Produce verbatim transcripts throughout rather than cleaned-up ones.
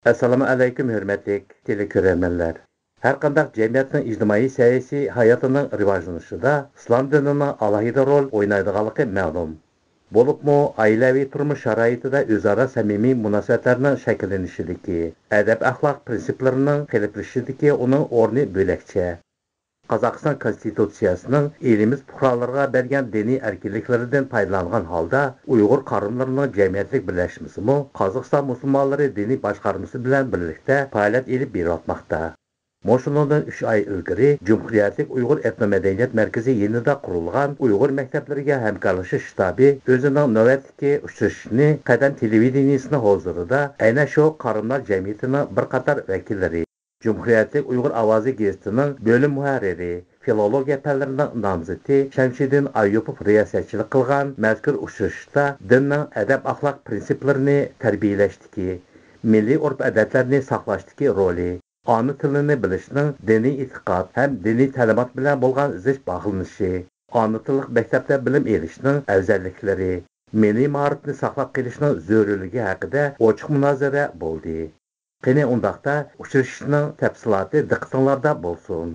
ئەسسالامۇ ئەلەيكۇم، ھۆرمەتلىك تېلېكۆرەرمەنلەر! ھەرقانداق جەمئىيەتنىڭ ئىجتىمائىي-سىياسىي ھاياتىنىڭ رىۋاجلىنىشىدا ئىسلام دىنىنىڭ ئالاھىدە رول ئوينايدىغانلىقى مەلۇم. بولۇپمۇ ئائىلىۋى تۇرمۇش شارائىتىدا ئۆزئارا سەمىمىي مۇناسىۋەتلەرنىڭ شەكىللىنىشىدىكى، ئەدەپ-ئەخلاق پىرىنسىپلىرىنىڭ قېلىپلىشىشىدىكى ئۇنىڭ ئورنى بۆلەكچە. قازاقىستان كونستىتۇتسىيەسىنىڭ ئېلىمىز پۇقرالىرىغا بەرگەن دىنىي ئەركىنلىكلىرىدىن پايدىلانغان ھالدا، ئۇيغۇر قارىملىرىنىڭ جەمئىيەتلىك بىرلەشمىسىمۇ قازاقىستان مۇسۇلمانلىرى دىنىي باشقارمىسى بىلەن بىرلىكتە پائالىيەت ئېلىپ بېرىۋاتماقتا. مۇشۇنىڭدىن ئۈچ ئاي ئىلگىرى، جۇمھۇرىيەتلىك ئۇيغۇر ئېتنو مەدەنىيەت مەركىزى يېنىدا قۇرۇلغان ئۇيغۇر مەكتەپلىرىگە ھەمكارلىشىش شتابى ئۆزىنىڭ نۆۋەتتىكى ئۇچرىشىشىنى قەدەم تېلېۋىدېنىيەسىنىڭ ھۇزۇرىدا ئەنە شۇ قارىملار جەمئىيىتىنىڭ بىر قاتار ۋەكىللىرى، جۇمھۇرىيەتلىك ئۇيغۇر ئاۋازى گېزىتىنىڭ بۆلۈم مۇھەررىرى، فىلولوگىيە پەنلىرىنىڭ نامزىتى شەمشىدىن ئايۇپوف رىياسەتچىلىك قىلغان مەزكۇر ئۇچرىشىشتا دىننىڭ ئەدەپ-ئەخلاق پىرىنسىپلىرىنى تەربىيەلەشتىكى، مىللىي ئۆرپ-ئادەتلەرنى ساقلاشتىكى رولى، ئانا تىلىنى بىلىشنىڭ دىنىي ئېتىقاد ھەم دىنىي تەلىمات بىلەن بولغان زىچ باغلىنىشى، ئانا تىللىق مەكتەپتە بىلىم ئېلىشنىڭ ئەۋزەللىكلىرى، مىللىي مائارىپنى ساقلاپ قېلىشنىڭ زۆرۈرلۈكى ھەققىدە ئوچۇق مۇنازىرە بولدى. قېنى ئۇنداقتا ئۇچرىشىشنىڭ تەپسىلاتى دىققىتىڭلاردا بولسۇن.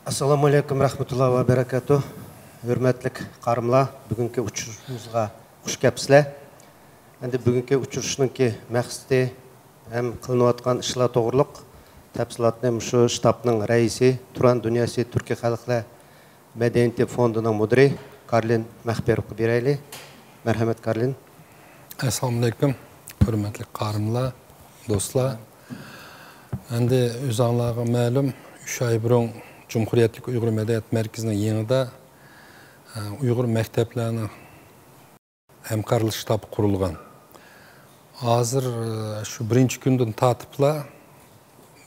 ئەسسالامۇ ئەلەيكۇم رەھمەتۇللا ۋە بەرەكاتۇھ. ھۆرمەتلىك قارىملار، بۈگۈنكى ئۇچرىشىشىمىزغا خۇش كەپسىلەر. ئەمدى بۈگۈنكى ئۇچرىشىشنىڭكى مەقسىتى ھەم قىلىنىۋاتقان ئىشلار توغرۇلۇق تەپسىلاتنى مۇشۇ شتابنىڭ رەئىسى، تۇران دۇنياسى تۈركىي خەلقلەر مەدەنىيىتى فوندىنىڭ مۇدىرى كارلىن مەخپىروفقا بېرەيلى. مەرھەمەت، كارلىن. ئەسسالامۇ ئەلەيكۇم، ھۆرمەتلىك قارىملار، دوستلار. ئەمدى ئۆزۈڭلارغا مەلۇم، ئۈچ ئاي بۇرۇن جۇمھۇرىيەتلىك ئۇيغۇر مەدەنىيەت مەركىزىنىڭ يېنىدا، ئە، ئۇيغۇر مەكتەپلەرنىڭ ھەمكارلىشىش شتابى قۇرۇلغان. ھازىر، ئە، شۇ بىرىنچى كۈندىن تارتىپلا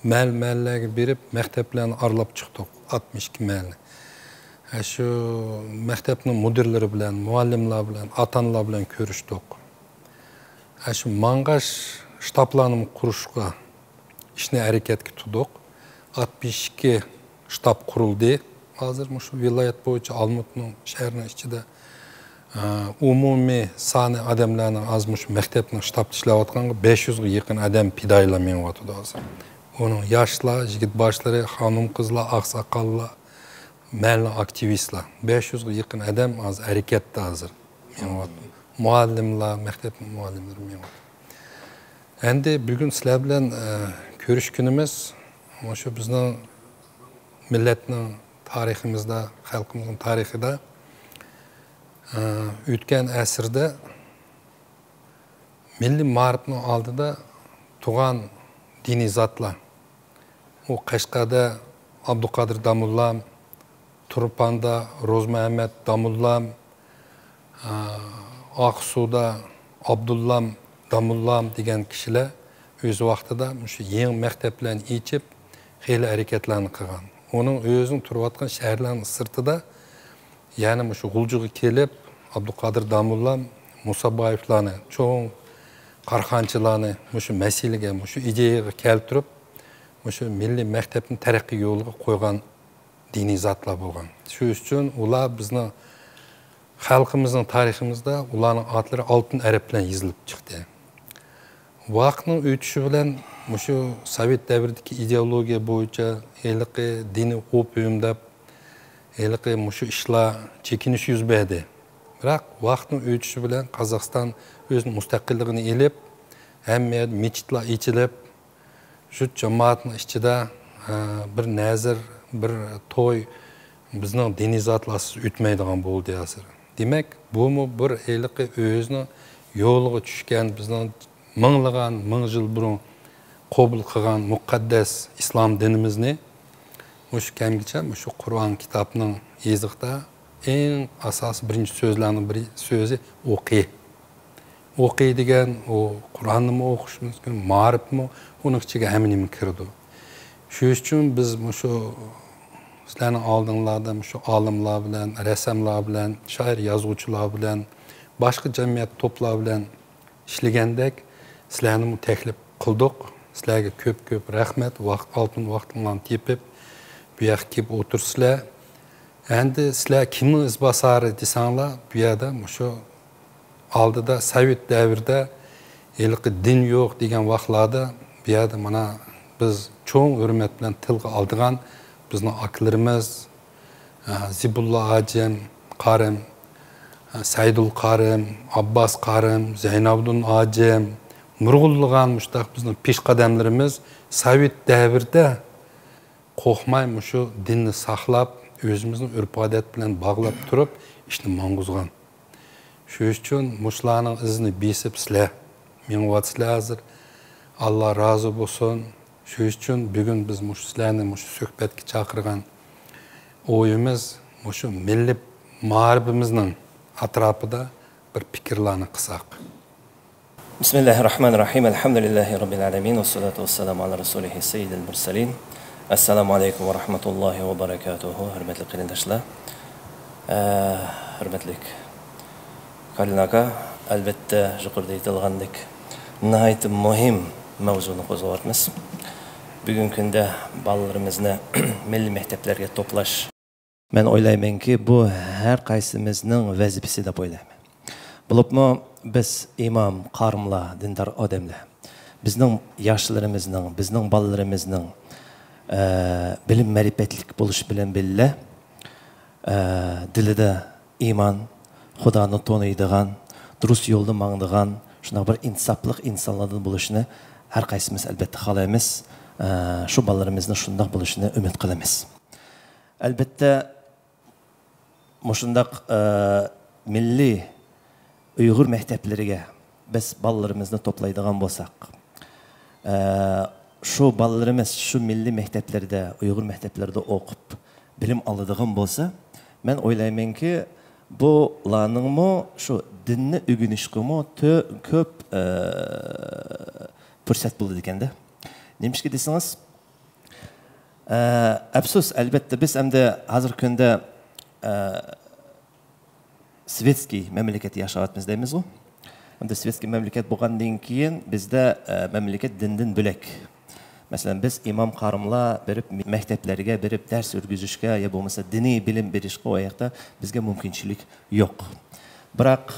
مەھەللە-مەھەللىلەرگە بېرىپ، مەكتەپلەرنى ئارىلاپ چىقتۇق، ئاتمىش ئىككى مەھەللە. ھە، شۇ مەكتەپنىڭ مۇدىرلىرى بىلەن، مۇئەللىملەر بىلەن، ئاتا-ئانىلار بىلەن كۆرۈشتۇق. ھە، شۇ ماڭغاچ شتابلارنىمۇ قۇرۇشقا ئىشنى ھەرىكەتكە تۇتۇق. ئاتمىش ئىككى شتاب قۇرۇلدى. ھازىر مۇشۇ ۋىلايەت بويىچە ئالمۇتنىڭ شەھىرىنىڭ ئىچىدە، ئە، ئومۇمىي سانى ئادەملەرنىڭ ھازىر مۇشۇ مەكتەپنىڭ شتابتا ئىشلەۋاتقانغا بەش يۈزگە يېقىن ئادەم پىدائىيلار مېڭىۋاتىدۇ ھازىر. ئۇنىڭ ياشلار، يىگىت باشلىرى، خانىم-قىزلار، ئاقساقاللار، مەھەللە ئاكتىۋىستلار. بەش يۈزگە يېقىن ئادەم ھازىر ھەرىكەتتە ھازىر مېڭىۋاتىدۇ. مۇئەللىملار، مەكتەپنىڭ مۇئەللىملىرى مېڭىۋاتىدۇ. ئەمدى بۈگۈن سىلەر بىلەن، ئە، كۆرۈشكىنىمىز مۇشۇ بىزنىڭ مىللەتنىڭ تارىخىمىزدا، خەلقىمىزنىڭ تارىخىدا، ئە، ئۆتكەن ئەسىردە مىللىي مائارىپنىڭ ئالدىدا تۇرغان دىنىي زاتلار، ئۇ قەشقەردە ئابدۇقادىر داموللام، تۇرپاندا روزمۇھەممەت داموللام، ئاقسۇدا ئابدۇللام، داموللام دېگەن كىشىلەر ئۆز ۋاقتىدا مۇشۇ يېڭى مەكتەپلەرنى ئېچىپ، خېلى ھەرىكەتلەرنى قىلغان. ئۇنىڭ ئۆزىنىڭ تۇرۇۋاتقان شەھەرلەرنىڭ سىرتىدا، يەنى مۇشۇ غۇلجىغا كېلىپ، ئابدۇقادىر داموللام، مۇسابايېۋلارنى، چوڭ كارخانىچىلارنى مۇشۇ مەسىلىگە، مۇشۇ ئىدىيەگە كەلتۈرۈپ، مۇشۇ مىللىي مەكتەپنى تەرەققىي يولىغا قويغان دىنىي زاتلار بولغان. شۇ ئۈچۈن ئۇلار بىزنىڭ خەلقىمىزنىڭ تارىخىمىزدا ئۇلارنىڭ ئاتلىرى ئالتۇن ھەرپ بىلەن يېزىلىپ چىقتى. ۋاقىتنىڭ ئۆتۈشى بىلەن مۇشۇ سوۋېت دەۋرىدىكى ئىدېئولوگىيە بويىچە ھېلىقى دىنىي ئوپىيۇم دەپ، ھېلىقى مۇشۇ ئىشلار، چېكىنىش يۈز بەردى. بىراق ۋاقىتنىڭ ئۆتۈشى بىلەن قازاقىستان ئۆزىنىڭ مۇستەقىللىقىنى ئېلىپ، ھەممە يەردە مىچىتلار ئېچىلىپ، شۇ جامائەتنىڭ ئىچىدە، ئە، بىر نەزىر، بىر توي بىزنىڭ دىنىي زاتلارسىز ئۆتمەيدىغان بولدى ھازىر. دېمەك، بۇمۇ بىر ھېلىقى ئۆزىنىڭ يولىغا چۈشكەن، بىزنىڭ مىڭلىغان، مىڭ يىل بۇرۇن قوبۇل قىلغان مۇقەددەس ئىسلام دىنىمىزنى مۇشۇ كەمگىچە مۇشۇ قۇرئان كىتابنىڭ يېزىقىدا ئەڭ ئاساسىي بىرىنچى سۆزلەرنىڭ بىرى، سۆزى ئوقى. ئوقۇي دېگەن، ئۇ قۇرئاننىمۇ ئوقۇش مۇمكىن، مائارىپمۇ، ئۇنىڭ ئىچىگە ھەممە نېمە كىرىدۇ. شۇ ئۈچۈن بىز مۇشۇ سىلەرنىڭ ئالدىڭلاردا مۇشۇ ئالىملار بىلەن، رەسساملار بىلەن، شائىر، يازغۇچىلار بىلەن، باشقا جەمئىيەت توپلار بىلەن ئىشلىگەندەك، سىلەرنىمۇ تەكلىپ قىلدۇق. سىلەرگە كۆپ كۆپ رەھمەت، ۋاقىت، ئالتۇن ۋاقتىڭلارنى تېپىپ، بۇ ياققا كېلىپ ئولتۇرسىلەر. ئەمدى سىلەر كىمنىڭ ئىزباسارى دېسەڭلار، بۇ يەردە مۇشۇ ئالدىدا سوۋېت دەۋرىدە ھېلىقى دىن يوق دېگەن ۋاقىتلاردا بۇ يەردە مانا بىز چوڭ ھۆرمەت بىلەن تىلغا ئالىدىغان بىزنىڭ ئاكىلىرىمىز، ئە، زىبۇللا ھاجىم، قارىم، ئە، سەيدۇل قارىم، ئابباس قارىم، زەينابىدىن ھاجىم، نۇرغۇنلىغان مۇشتاق بىزنىڭ پېشقەدەملىرىمىز سوۋېت دەۋرىدە قورقماي مۇشۇ دىننى ساقلاپ، ئۆزىمىزنىڭ ئۆرپ-ئادەت بىلەن باغلاپ تۇرۇپ ئىشنى ماڭغۇزغان. شۇ ئۈچۈن مۇشۇلارنىڭ ئىزىنى بېسىپ سىلەر مېڭىۋاتىسىلەر ھازىر. ئاللا رازى بولسۇن. شۇ ئۈچۈن بۈگۈن بىز مۇشۇ سىلەرنى مۇشۇ سۆھبەتكە چاقىرغان ئويىمىز مۇشۇ مىللىي مائارىپىمىزنىڭ ئەتراپىدا بىر پىكىرلەرنى قىلساق. بىسمىللاھىرراھمانىرراھىم. ئەلھەمدۇلىللاھى رەببىل ئالەمىن. ۋەسسالاتۇ ۋەسسالامۇ ئالا رەسۇلىھى سەييىدىل مۇرسەلىن. ئەسسالامۇ ئەلەيكۇم ۋە رەھمەتۇللاھى ۋە بەرەكاتۇھۇ. ھۆرمەتلىك قېرىنداشلار. ئە، ھۆرمەتلىك كارلىن ئاكا، ئەلۋەتتە، يۇقىرىدا ئېيتىلغاندەك، ناھايىتى مۇھىم مەۋزۇنى قوزغاۋاتىمىز. بۈگۈنكى كۈندە بالىلىرىمىزنى مىللىي مەكتەپلەرگە توپلاش، مەن ئويلايمەنكى، بۇ ھەر قايسىمىزنىڭ ۋەزىپىسى دەپ ئويلايمەن. بولۇپمۇ بىز ئىمام، قارىملار، دىندار ئادەملەر، بىزنىڭ ياشلىرىمىزنىڭ، بىزنىڭ بالىلىرىمىزنىڭ، ئە، بىلىم مەرىپەتلىك بولۇشى بىلەن بىللە، ئە، دىلىدا ئىمان، خۇدانى تونۇيدىغان، دۇرۇس يولدا ماڭىدىغان، شۇنداق بىر ئىنساپلىق ئىنسانلاردىن بولۇشىنى ھەر قايسىمىز ئەلۋەتتە خالايمىز. ئە، شۇ بالىلىرىمىزنىڭ شۇنداق بولۇشىنى ئۈمىد قىلىمىز. ئەلۋەتتە، مۇشۇنداق، ئە، مىللىي ئۇيغۇر مەكتەپلىرىگە بىز بالىلىرىمىزنى توپلايدىغان بولساق، ئە، شۇ بالىلىرىمىز شۇ مىللىي مەكتەپلەردە، ئۇيغۇر مەكتەپلىرىدە ئوقۇپ، بىلىم ئالىدىغان بولسا، مەن ئويلايمەنكى، بۇلارنىڭمۇ شۇ دىننى ئۆگىنىشكىمۇ تۆ-، كۆپ، ئە، پۇرسەت بولىدىكەندە. نېمىشقا دېسىڭىز، ئە، ئەپسۇس، ئەلۋەتتە، بىز ئەمدى ھازىرقى كۈندە، ئە، سۋېتسكىي مەملىكەتتە ياشاۋاتىمىز دەيمىزغۇ. ئەمدى سۋېتسكىي مەملىكەت بولغاندىن كېيىن بىزدە، ئە، مەملىكەت دىندىن بۆلەك. مەسىلەن، بىز ئىمام قارىملار بېرىپ مەكتەپلەرگە بېرىپ دەرس ئۆتكۈزۈشكە يا بولمىسا دىنىي بىلىم بېرىشكە ئۇ ياقتا بىزگە مۇمكىنچىلىك يوق. بىراق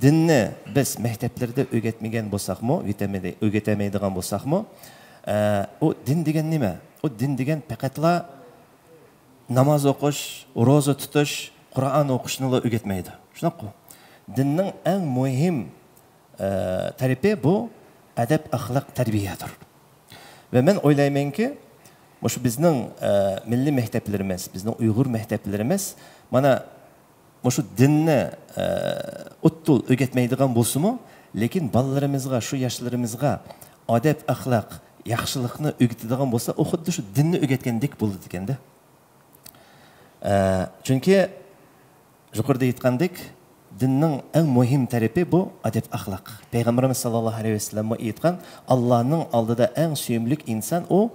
دىننى بىز مەكتەپلەردە ئۆگەتمىگەن بولساقمۇ، ئۆگىتەلمەيدىغان بولساقمۇ، ئە، ئۇ دىن دېگەن نېمە؟ ئۇ دىن دېگەن پەقەتلا ناماز ئوقۇش، روزا تۇتۇش، قۇرئان ئوقۇشنىلا ئۆگەتمەيدۇ. شۇنداققۇ؟ دىننىڭ ئەڭ مۇھىم، ئە، تەرىپى بۇ ئەدەپ، ئەخلاق، تەربىيەدۇر. ۋە مەن ئويلايمەنكى، مۇشۇ بىزنىڭ، ئە، مىللىي مەكتەپلىرىمىز، بىزنىڭ ئۇيغۇر مەكتەپلىرىمىز، مانا، مۇشۇ دىننى، ئە، ئۇتتۇل ئۆگەتمەيدىغان بولسىمۇ، لېكىن بالىلىرىمىزغا، شۇ ياشلىرىمىزغا ئادەپ، ئەخلاق، ياخشىلىقنى ئۆگىتىدىغان بولسا، ئۇ خۇددى شۇ دىننى ئۆگەتكەندەك بولىدىكەندە. ئە، چۈنكى يۇقىرىدا ئېيتقاندەك، دىننىڭ ئەڭ مۇھىم تەرىپى بۇ ئادەپ-ئەخلاق. پەيغەمبىرىمىز ساللاللاھۇ ئەلەيھى ۋەسەللەممۇ ئېيتقان، ئاللانىڭ ئالدىدا ئەڭ سۆيۈملۈك ئىنسان ئۇ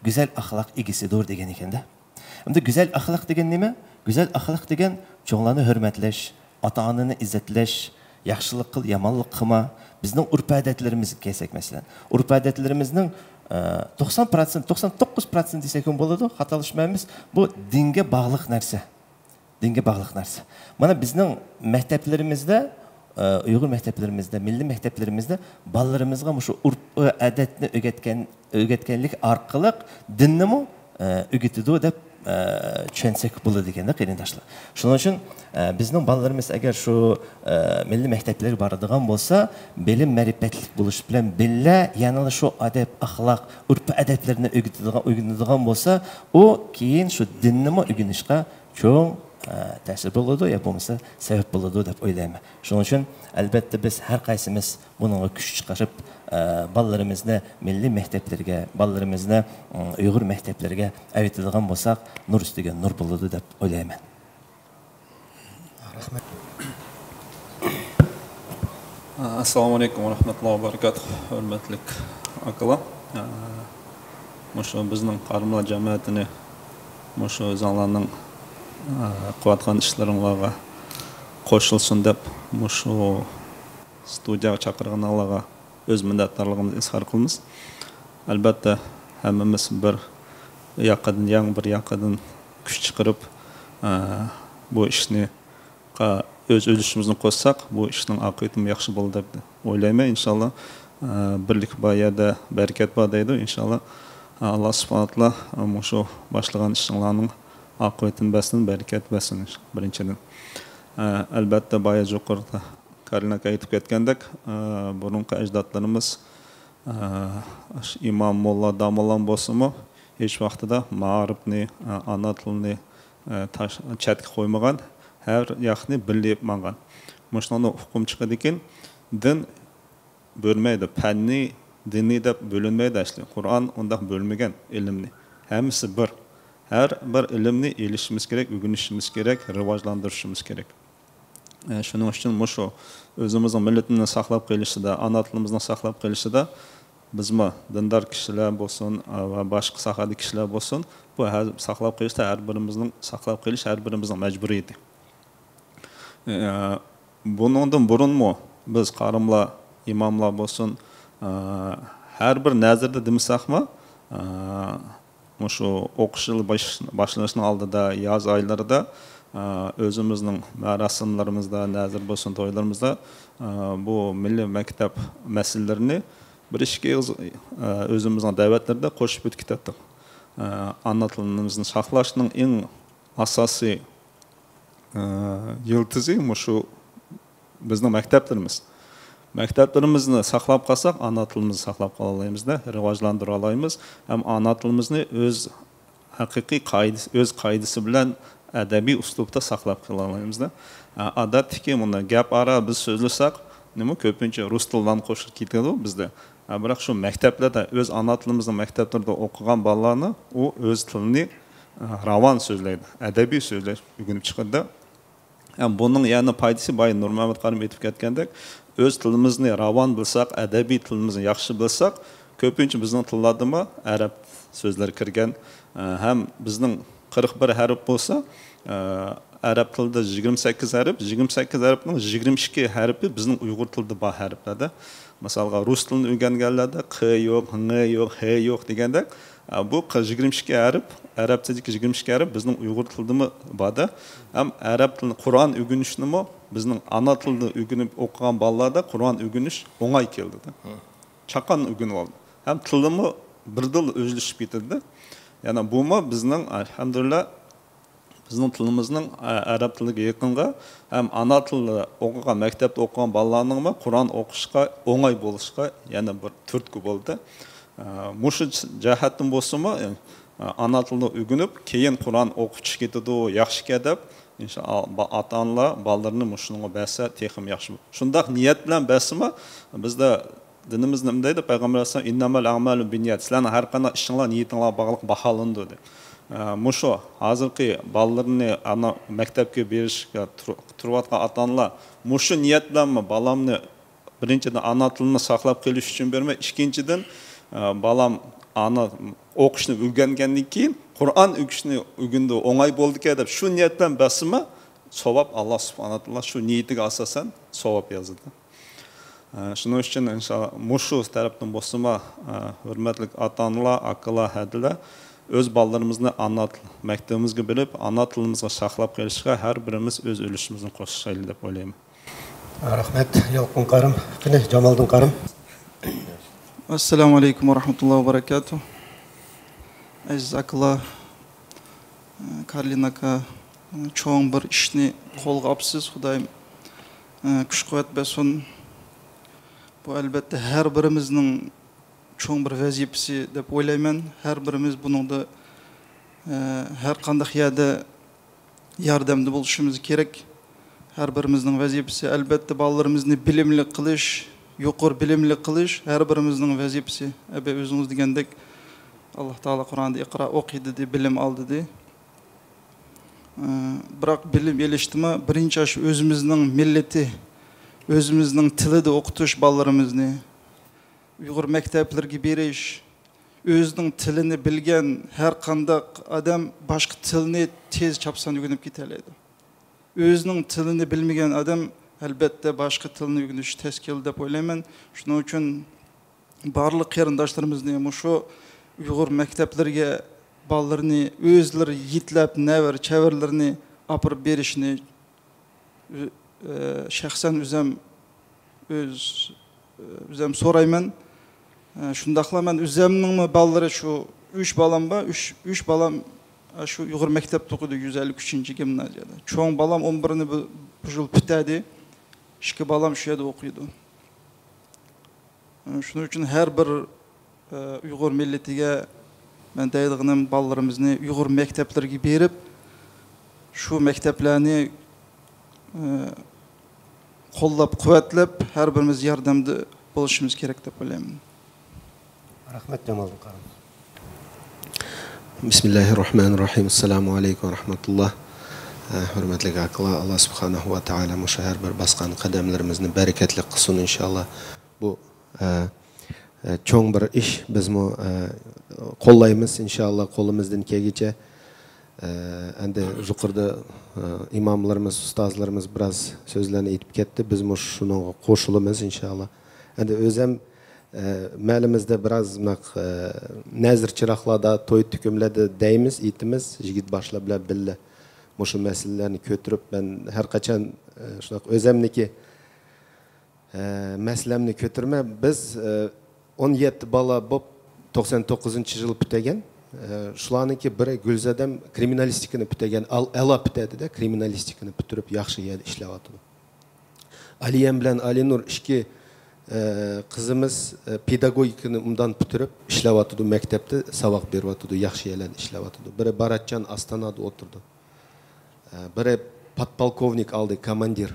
گۈزەل ئەخلاق ئىگىسىدۇر دېگەن ئىكەندە. ئەمدى گۈزەل ئەخلاق دېگەن نېمە؟ گۈزەل ئەخلاق دېگەن چوڭلارنى ھۆرمەتلەش، ئاتا-ئانىنى ئىززەتلەش، ياخشىلىق قىل، يامانلىق قىلما. بىزنىڭ ئۆرپ-ئادەتلىرىمىزگە كەلسەك، مەسىلەن، ئۆرپ-ئادەتلىرىمىزنىڭ، ئە، توقسان پىروتسېنت، توقسان توققۇز پىروتسېنت دېسەكمۇ بولىدۇ، خاتالاشمايمىز. بۇ دىنگە باغلىق نەرسە. دىنگە باغلىق نەرسە. مانا بىزنىڭ مەكتەپلىرىمىزدە، ئە، ئۇيغۇر مەكتەپلىرىمىزدە، مىللىي مەكتەپلىرىمىزدە بالىلىرىمىزغا مۇشۇ ئۆرپ-ئادەتنى ئۆگەتكەن، ئۆگەتكەنلىك ئارقىلىق دىننىمۇ، ئە، ئۆگىتىدۇ دەپ، ئە، چۈشەنسەك بولىدىكەندە، قېرىنداشلار. شۇنىڭ ئۈچۈن، ئە، بىزنىڭ بالىلىرىمىز ئەگەر شۇ، ئە، مىللىي مەكتەپلەرگە بارىدىغان بولسا، بىلىم مەرىپەتلىك بولۇش بىلەن بىللە، يەنىلا شۇ ئادەپ-ئەخلاق، ئۆرپ-ئادەتلەرنى ئۆگىتىدىغان، ئۆگىنىدىغان بولسا، ئۇ كېيىن شۇ دىننىمۇ ئۆگىنىشكە چوڭ، ئە، تەسىر بولىدۇ يا بولمىسا سەۋەب بولىدۇ دەپ ئويلايمەن. شۇنىڭ ئۈچۈن، ئەلۋەتتە، بىز ھەر قايسىمىز بۇنىڭغا كۈچ چىقىرىپ، ئە، بالىلىرىمىزنى مىللىي مەكتەپلىرىگە، بالىلىرىمىزنى، ئۇم، ئۇيغۇر مەكتەپلىرىگە ئەۋېتىدىغان بولساق، نۇر ئۈستىگە نۇر بولىدۇ دەپ ئويلايمەن. رەھمەت. ئەسسالامۇ ئەلەيكۇم ۋە رەھمەتۇللاھى ۋە بەرىكاتۇھ. ھۆرمەتلىك ئاكىلار، مۇشۇ بىزنىڭ قارىملار جەمەتىنى مۇشۇ ئۆزۈڭلارنىڭ قىلىۋاتقان ئىشلىرىڭلارغا قوشۇلسۇن دەپ مۇشۇ ستۇدىيەگە چاقىرغىنىڭلارغا ئۆز مىننەتدارلىقىمىزنى ئىزھار قىلىمىز. ئەلۋەتتە، ھەممىمىز بىر ياقىدىن يەڭ، بىر ياقىدىن كۈچ چىقىرىپ، ئە، بۇ ئىشنى قا-، ئۆز ئۈلۈشىمىزنى قوشساق، بۇ ئىشنىڭ ئاقىۋىتىمۇ ياخشى بولىدۇ دەپ ئويلايمەن، ئىنشاللا. ئە، بىرلىك بار يەردە بەرىكەت بار دەيدۇ، ئىنشاللا. ئە، ئاللا سۇبھانەھۇ ۋە تائالا، ئە، مۇشۇ باشلىغان ئىشىڭلارنىڭ ئاقىۋىتىنى بەرسۇن، بەرىكەت بەرسۇن، بىرىنچىدىن. ئە، ئەلبەتتە، بايا يۇقىرىدا كارلىن ئاكا ئېيتىپ كەتكەندەك، ئە، بۇرۇنقى ئەجدادلىرىمىز، ئە، ئىمام، موللا، داموللام بولسىمۇ، ھېچ ۋاقتىدا مائارىپنى، ئانا تىلنى، تاش-، چەتكە قويمىغان، ھەر ياقنى بىللە ئېلىپ ماڭغان. مۇشۇنىڭدىن ئۇقۇم چىقىدىكىن، دىن بۆلمەيدۇ. پەننى، دىننى دەپ بۆلۈنمەيدۇ ئەسلى. قۇرئان ئۇنداق بۆلمىگەن ئىلىمنى. ھەممىسى بىر. ھەر بىر ئىلىمنى ئېلىشىمىز كېرەك، ئۆگىنىشىمىز كېرەك، راۋاجلاندۇرۇشىمىز كېرەك. ئە، شۇنىڭ ئۈچۈن مۇشۇ ئۆزىمىزنىڭ مىللىتىنى ساقلاپ قېلىشىدا، ئانا تىلىمىزنى ساقلاپ قېلىشىدا بىزمۇ دىندار كىشىلەر بولسۇن، ئە، ۋە باشقا ساھەدە كىشىلەر بولسۇن، بۇ ھەر، ساقلاپ قېلىشتا ھەر بىرىمىزنىڭ، ساقلاپ قېلىش ھەر بىرىمىزنىڭ مەجبۇرىيىتى. ئە، بۇنىڭدىن بۇرۇنمۇ بىز قارىملار، ئىماملار بولسۇن، ئە، ھەر بىر نەزىردە دېمىسەكمۇ، ئە، مۇشۇ ئوقۇش يىلى باش-، باشلىنىشنىڭ ئالدىدا، ياز ئايلىرىدا، ئە، ئۆزىمىزنىڭ مەراسىملىرىمىزدا، نەزىر بولسۇن تويلىرىمىزدا، ئە، بۇ مىللىي مەكتەپ مەسىلىلىرىنى بىر ئىككى ئېغىز، ئە، ئۆزىمىزنىڭ دەۋەتلىرىدە قوشۇپ ئۆتۈپ كېتەتتۇق. ئە، ئانا تىلىمىزنى ساقلاشنىڭ ئەڭ ئاساسىي، ئە، يىلتىزى مۇشۇ بىزنىڭ مەكتەپلىرىمىز. مەكتەپلىرىمىزنى ساقلاپ قالساق، ئانا تىلىمىزنى ساقلاپ قالالايمىز-دە، راۋاجلاندۇرالايمىز. ھەم ئانا تىلىمىزنى ئۆز ھەقىقىي قائىدىسى، ئۆز قائىدىسى بىلەن ئەدەبىي ئۇسلۇبتا ساقلاپ قالالايمىز-دە. ئا-، ئادەتتىكى مۇنداق گەپ ئارا بىز سۆزلىسەك، نېمە كۆپىنچە رۇس تىلىدىن قوشۇلۇپ كېتىدۇ بىزدە. ئا، بىراق شۇ مەكتەپلەردە، ئۆز ئانا تىلىمىزنىڭ مەكتەپلىرىدە ئوقۇغان بالىلارنى ئۇ ئۆز تىلىنى، ئا، راۋان سۆزلەيدۇ، ئەدەبىي سۆزلەش ئۆگىنىپ چىقىدۇ. ھەم بۇنىڭ يەنە پايدىسى، بايا نۇرمۇھەممەت قارىم ئېيتىپ كەتكەندەك، ئۆز تىلىمىزنى راۋان بىلسەك، ئەدەبىي تىلىمىزنى ياخشى بىلسەك، كۆپىنچە بىزنىڭ تىللاردىمۇ ئەرەب سۆزلىرى كىرگەن، ئە، ھەم بىزنىڭ قىرىق بىر ھەرپ بولسا، ئە، ئەرەب تىلىدا يىگىرمە سەككىز ھەرپ، يىگىرمە سەككىز ھەرپنىڭ يىگىرمە ئىككى ھەرپى بىزنىڭ ئۇيغۇر تىلىدا بار ھەرپلەردە. مىسالغا، رۇس تىلىنى ئۆگەنگەنلەردە ق يوق، ڭ يوق، ھ يوق دېگەندەك، ئە، بۇ ق-، يىگىرمە ئىككى ھەرپ، ئەرەب تىلىدىكى يىگىرمە ئىككى ھەرپ بىزنىڭ ئۇيغۇر تىلىدىمۇ بار-دە. ھەم ئەرەب تىلىنى، قۇرئان ئۆگىنىشنىمۇ بىزنىڭ ئانا تىلدا ئۆگىنىپ ئوقۇغان بالىلاردا قۇرئان ئۆگىنىش ئوڭاي كېلىدۇ-دە. چاققان ئۆگىنىۋالىدۇ. ھەم تىلىمۇ بىردىنلا ئۆزلىشىپ كېتىدۇ-دە. يەنى بۇمۇ بىزنىڭ، ئەلھەمدۇلىللا، بىزنىڭ تىلىمىزنىڭ، ئە، ئەرەب تىلىغا يېقىنغا ھەم ئانا تىلدا ئوقۇغان، مەكتەپتە ئوقۇغان بالىلارنىڭمۇ قۇرئان ئوقۇشقا ئوڭاي بولۇشقا يەنە بىر تۈرتكە بولدى. ئە، مۇشۇ جەھەتتىن بولسىمۇ، ئە، ئانا تىلدا ئۆگىنىپ، كېيىن قۇرئان ئوقۇتۇش كېتىدۇ، ياخشىكەن دەپ، ئىنشائاللا، ئاتا-ئانىلار بالىلىرىنى مۇشۇنىڭغا بەرسە تېخىمۇ ياخشى. شۇنداق نىيەت بىلەن بەرسىمۇ، بىزدە دىنىمىز نېمە دەيدۇ؟ پەيغەمبەر ئەلەيھىسسالام، «ئىننەمەل ئەمالۇ بىننىيات.» سىلەرنىڭ ھەر قانداق ئىشىڭلار نىيىتىڭلارغا باغلىق، باھالىنىدۇ، دەيدۇ. ئە، مۇشۇ ھازىرقى بالىلىرىنى ئانا مەكتەپكە بېرىشكە تۇر-، تۇرۇۋاتقان ئاتا-ئانىلار مۇشۇ نىيەت بىلەنمۇ بالامنى بىرىنچىدىن ئانا تىلىنى ساقلاپ قېلىش ئۈچۈن بېرىمەن، ئىككىنچىدىن، ئە، بالام ئانا ئوقۇشنى ئۆگەنگەندىن كېيىن قۇرئان ئۆگىنىشنى ئۆگىنىدۇ، ئوڭاي بولىدىكەن دەپ شۇ نىيەت بىلەن بەرسىمۇ، ساۋاب ئاللا سۇبھانەھۇ ۋە تائالا شۇ نىيىتىگە ئاساسەن ساۋاب يازىدۇ. ئە، شۇنىڭ ئۈچۈن ئىنشائاللا مۇشۇ تەرەپتىن بولسىمۇ، ئە، ھۆرمەتلىك ئاتا-ئانىلار، ئاكىلار، ھەدىلەر، ئۆز بالىلىرىمىزنى ئانا تىل مەكتىپىمىزگە بېرىپ، ئانا تىلىمىزغا ساقلاپ قېلىشقا ھەر بىرىمىز ئۆز ئۈلۈشىمىزنى قوشۇشايلى دەپ ئويلايمەن. رەھمەت، يالقۇن قارىم. قېنى، جامالدىن قارىم. ئەسسالامۇ ئەلەيكۇم ۋە رەھمەتۇللاھى ۋە بەرەكاتۇھ. ئەزىز ئاكىلار، كارلىن ئاكا، چوڭ بىر ئىشنى قولغا ئاپسىز، خۇدايىم، ئە، كۈچ-قۇۋۋەت بەرسۇن. بۇ، ئەلبەتتە، ھەر بىرىمىزنىڭ چوڭ بىر ۋەزىپىسى دەپ ئويلايمەن. ھەر بىرىمىز بۇنىڭدا، ئە، ھەر قانداق يەردە ياردەمدە بولۇشىمىز كېرەك. ھەر بىرىمىزنىڭ ۋەزىپىسى، ئەلبەتتە، بالىلىرىمىزنى بىلىملىك قىلىش، يۇقىرى بىلىملىك قىلىش ھەر بىرىمىزنىڭ ۋەزىپىسى. ئەبە ئۆزىڭىز دېگەندەك، ئاللا تائالا قۇرئاندا «ئىقرا، ئوقۇي» دېدى، بىلىم ئال دېدى. ئە، بىراق بىلىم ئېلىشتىمۇ بىرىنچى ئاشۇ ئۆزىمىزنىڭ مىللىتى، ئۆزىمىزنىڭ تىلىدا ئوقۇتۇش بالىلىرىمىزنى، ئۇيغۇر مەكتەپلىرىگە بېرىش، ئۆزىنىڭ تىلىنى بىلگەن ھەر قانداق ئادەم باشقا تىلنى تېز چاپسان ئۆگىنىپ كېتەلەيدۇ. ئۆزىنىڭ تىلىنى بىلمىگەن ئادەم، ئەلبەتتە، باشقا تىلنى ئۆگىنىش تەس كېلىدۇ دەپ ئويلايمەن. شۇنىڭ ئۈچۈن بارلىق قېرىنداشلىرىمىزنى مۇشۇ ئۇيغۇر مەكتەپلىرىگە بالىلىرىنى ئۆزلىرى يېتىلەپ، نەۋرە-چەۋرىلىرىنى ئاپىرىپ بېرىشىنى، ئۆ-، ئە، شەخسەن ئۆزەم، ئۆز، ئە، ئۆزەم سورايمەن. ئە، شۇنداقلا مەن ئۆزەمنىڭمۇ بالىلىرى، شۇ ئۈچ بالام بار، ئۈچ، ئۈچ بالام، ئە، شۇ ئۇيغۇر مەكتەپتە ئوقۇيدۇ، يۈز ئەللىك ئۈچىنچى گىمنازىيەدە. چوڭ بالام ئون بىرنى بۇ، بۇ يىل پۈتەدى، ئىككى بالام شۇ يەردە ئوقۇيدۇ. ئە، شۇنىڭ ئۈچۈن ھەر بىر ئۇيغۇر مىللىتىگە مەن دەيدىغىنىم، بالىلىرىمىزنى ئۇيغۇر مەكتەپلىرىگە بېرىپ، شۇ مەكتەپلەرنى، ئە، قوللاپ قۇۋۋەتلەپ، ھەر بىرىمىز ياردەمدە بولۇشىمىز كېرەك دەپ ئويلايمەن. رەھمەت، جامالدىن قارىمىز. بىسمىللاھىررەھمانىررەھىم. ئەسسالامۇ ئەلەيكۇم ۋەرەھمەتۇللا. ئە، ھۆرمەتلىك ئاكىلار، ئاللا سۇبھانەھۇ ۋە تائالا مۇشۇ ھەر بىر باسقان قەدەملىرىمىزنى بەرىكەتلىك قىلسۇن، ئىنشائاللا. بۇ، ئە، ئە، چوڭ بىر ئىش. بىزمۇ، ئە، قوللايمىز، ئىنشائاللا، قولىمىزدىن كەلگىچە. ئە، ئەندى يۇقىرىدا، ئە، ئىماملىرىمىز، ئۇستازلىرىمىز بىراز سۆزلەرنى ئېيتىپ كەتتى. بىزمۇ شۇنىڭغا قوشۇلىمىز، ئىنشائاللا. ئەندى ئۆزەم، ئە، مەھەللىمىزدە بىراز مۇنداق، ئە، نەزىر چىراغلاردا، توي تۈكۈملەردە دەيمىز، ئېيتىمىز، يىگىت باشلار بىلەن بىللە مۇشۇ مەسىلىلەرنى كۆتۈرۈپ، مەن ھەر قاچان، ئە، شۇنداق ئۆزەمنىكى ئە، مەسىلەمنى كۆتۈرىمەن. بىز، ئە، ئون يەتتە بالا بولۇپ، توقسان توققۇزىنچى يىل پۈتتۈرگەن. ئە، شۇلارنىڭكى بىرى گۈلزادەم كرىمىنالىستىكىنى پۈتتۈرگەن، ئال-، ئەلا پۈتتۈردى-دە، كرىمىنالىستىكىنى پۈتتۈرۈپ، ياخشى يەردە ئىشلەۋاتىدۇ. ئالىيەم بىلەن ئالىنۇر ئىككى، ئە، قىزىمىز، ئە، پېداگوگىكىنى ئوبدان پۈتتۈرۈپ ئىشلەۋاتىدۇ، مەكتەپتە ساۋاق بېرىۋاتىدۇ، ياخشى يەرلەردە ئىشلەۋاتىدۇ. بىرى باراتجان ئاستانادا ئولتۇرىدۇ. ئە، بىرى پودپولكوۋنىك ئالدى، كوماندىر.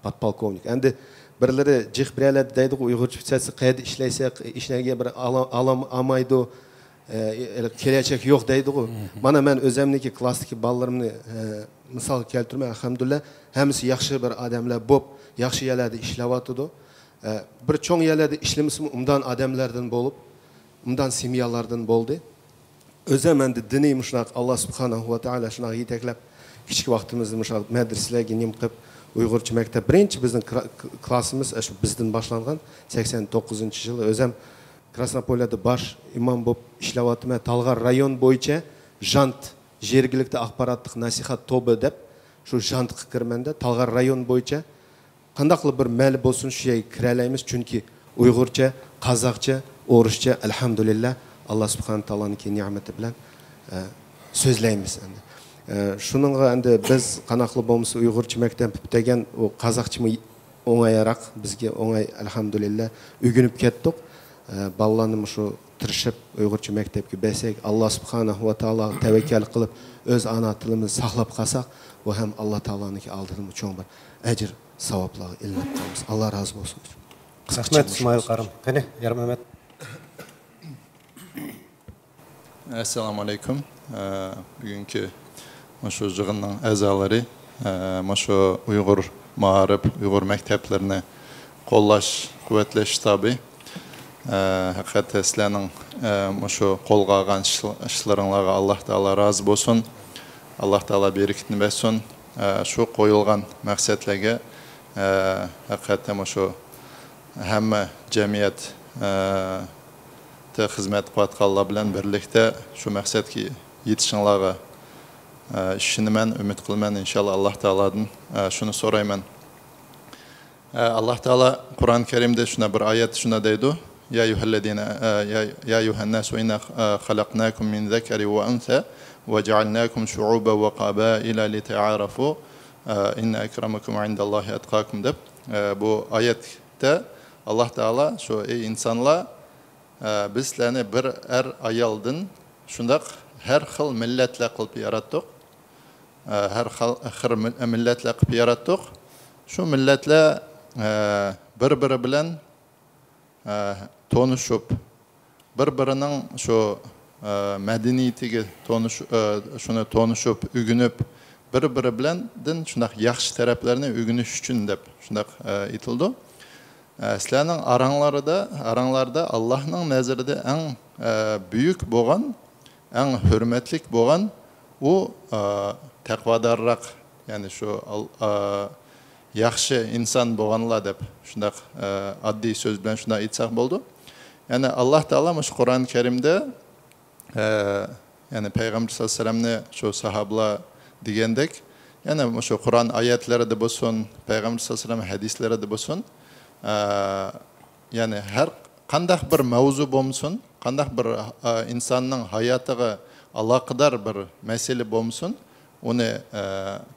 پودپولكوۋنىك. ئەمدى بىرلىرى جىق بىرەرلەردە دەيدىغۇ، ئۇيغۇرچە پۈتسەتسە، قەيەردە ئىشلەيسەن، ئىشلەرگە بىر ئالا-، ئالام-، ئالمايدۇ، ئە، كېلەچەك يوق دەيدىغۇ. مانا مەن ئۆزەمنىكى كلاسستىكى بالىلىرىمنى، ئە، مىسالغا كەلتۈرىمەن، ئەلھەمدۇلىللا، ھەممىسى ياخشى بىر ئادەملەر بولۇپ، ياخشى يەرلەردە ئىشلەۋاتىدۇ. ئە، بىر چوڭ يەرلەردە ئىشلىمىسىمۇ، ئوبدان ئادەملەردىن بولۇپ، ئوبدان سېميالاردىن بولدى. ئۆزەم ئەمدى دىنىي مۇشۇنداق، ئاللا سۇبھانەھۇ ۋە تائالا شۇنداق يېتەكلەپ، كىچىك ۋاقتىمىزدا مۇشۇنداق مەدرىسىلەرگە نېمە قىلىپ، ئۇيغۇرچە مەكتەپ، بىرىنچى بىزنىڭ كلا-، كلاسىمىز ئاشۇ بىزدىن باشلانغان، سەكسەن توققۇزىنچى يىل. ئۆزەم كراسنوپوليەدە باش ئىمام بولۇپ ئىشلەۋاتىمەن. تالغار رايون بويىچە ژانت، ژىرگىلىكتە ئاخباراتلىق نەسىھەت توبى دەپ، شۇ ژانتقا كىرىمەن-دە، تالغار رايون بويىچە قانداقلا بىر مەھەللە بولسۇن، شۇ يەرگە كىرەلەيمىز، چۈنكى ئۇيغۇرچە، قازاقچە، ئورۇسچە، ئەلھەمدۇلىللا، ئاللا سۇبھانە تائالانىڭكى نېمىتى بىلەن، ئە، سۆزلەيمىز ئەمدى. ئە، شۇنىڭغا ئەمدى بىز قانداقلا بولمىسا ئۇيغۇرچە مەكتەپ پۈتتۈرگەن، ئۇ قازاقچىمۇ ئوڭايراق، بىزگە ئوڭاي، ئەلھەمدۇلىللا، ئۆگىنىپ كەتتۇق. ئە، بالىلارنى مۇشۇ تىرىشىپ ئۇيغۇرچە مەكتەپكە بەرسەك، ئاللا سۇبھانەھۇ ۋە تائالاغا تەۋەككەل قىلىپ، ئۆز ئانا تىلىمىزنى ساقلاپ قالساق، بۇ ھەم ئاللا تائالانىڭكى ئالدىدىمۇ چوڭ بىر ئەجىر، ساۋابلارغا ئىلىنىپ قالىمىز. ئاللا رازى بولسۇن. رەھمەت، ئىسمائىل قارىم. قېنى، يارمەمەت. ئەسسالامۇ ئەلەيكۇم. ئە، بۈگۈنكى مۇشۇ يىغىننىڭ ئەزالىرى، ئە، مۇشۇ ئۇيغۇر مائارىپ، ئۇيغۇر مەكتەپلىرىنى قوللاش، قۇۋۋەتلەش شتابى، ئە، ھەقىقەتەن سىلەرنىڭ، ئە، مۇشۇ قولغا ئالغان ئىشل-، ئىشلىرىڭلارغا ئاللا تائالا رازى بولسۇن. ئاللا تائالا بەرىكىتىنى بەرسۇن. ئە، شۇ قويۇلغان مەقسەتلەرگە، ئە، ھەقىقەتەن مۇشۇ ھەممە جەمئىيەت، ئە، تە خىزمەت قىلىۋاتقانلار بىلەن بىرلىكتە شۇ مەقسەتكە يېتىشىڭلارغا، ئە، ئىشىنىمەن، ئۈمىد قىلىمەن. ئىنشاللا، ئاللا تائالادىن، ئە، شۇنى سورايمەن. ئە، ئاللا تائالا قۇرئان كەرىمدە شۇنداق بىر ئايەتتە شۇنداق دەيدۇ: يا أيها الذين، ئە، يا، يا أيها الناس إنا، ئە، خلقناكم من ذكر وأنثى وجعلناكم شعوبا وقبائل لتعارفوا، ئە، إن أكرمكم عند الله أتقاكم دەپ، ئە، بۇ ئايەتتە ئاللا تائالا شۇ، ئەي ئىنسانلار، ئە، بىز سىلەرنى بىر ئەر ئايالدىن شۇنداق ھەر خىل مىللەتلەر قىلىپ ياراتتۇق. ئە، ھەر خىل، خىل مىل-، مىللەتلەر قىلىپ ياراتتۇق. شۇ مىللەتلەر، ئە، بىر-بىرى بىلەن، ئە، تونۇشۇپ، بىر-بىرىنىڭ شۇ، ئە، مەدەنىيىتىگە تونۇش-، ئە، شۇنى تونۇشۇپ، ئۆگىنىپ، بىر-بىرى بىلەندىن شۇنداق ياخشى تەرەپلەرنى ئۆگىنىش ئۈچۈن دەپ شۇنداق، ئە، ئېيتىلىدۇ. ئە، سىلەرنىڭ ئاراڭلاردا، ئاراڭلاردا ئاللانىڭ نەزىرىدە ئەڭ، ئە، بۈيۈك بولغان، ئەڭ ھۆرمەتلىك بولغان ئۇ، ئە، تەقۋادارراق، يەنى شۇ ئال-، ئە، ياخشى ئىنسان بولغانلار دەپ شۇنداق، ئە، ئاددىي سۆز بىلەن شۇنداق ئېيتساق بولىدۇ. يەنى ئاللا تائالا مۇشۇ قۇرئان كەرىمدە ئە، يەنى پەيغەمبەر سەللەللاھۇ ئەلەيھى ۋەسەللەمنى شۇ ساھابىلار دېگەندەك، يەنى مۇشۇ قۇرئان ئايەتلىرىدە بولسۇن، پەيغەمبەر سەللەللاھۇ ئەلەيھى ۋەسەللەم ھەدىسلىرىدە بولسۇن، ئە، يەنى ھەر قانداق بىر مەۋزۇ بولمىسۇن، قانداق بىر، ئە، ئىنساننىڭ ھاياتىغا ئالاقىدار بىر مەسىلە بولمىسۇن، ئۇنى، ئە،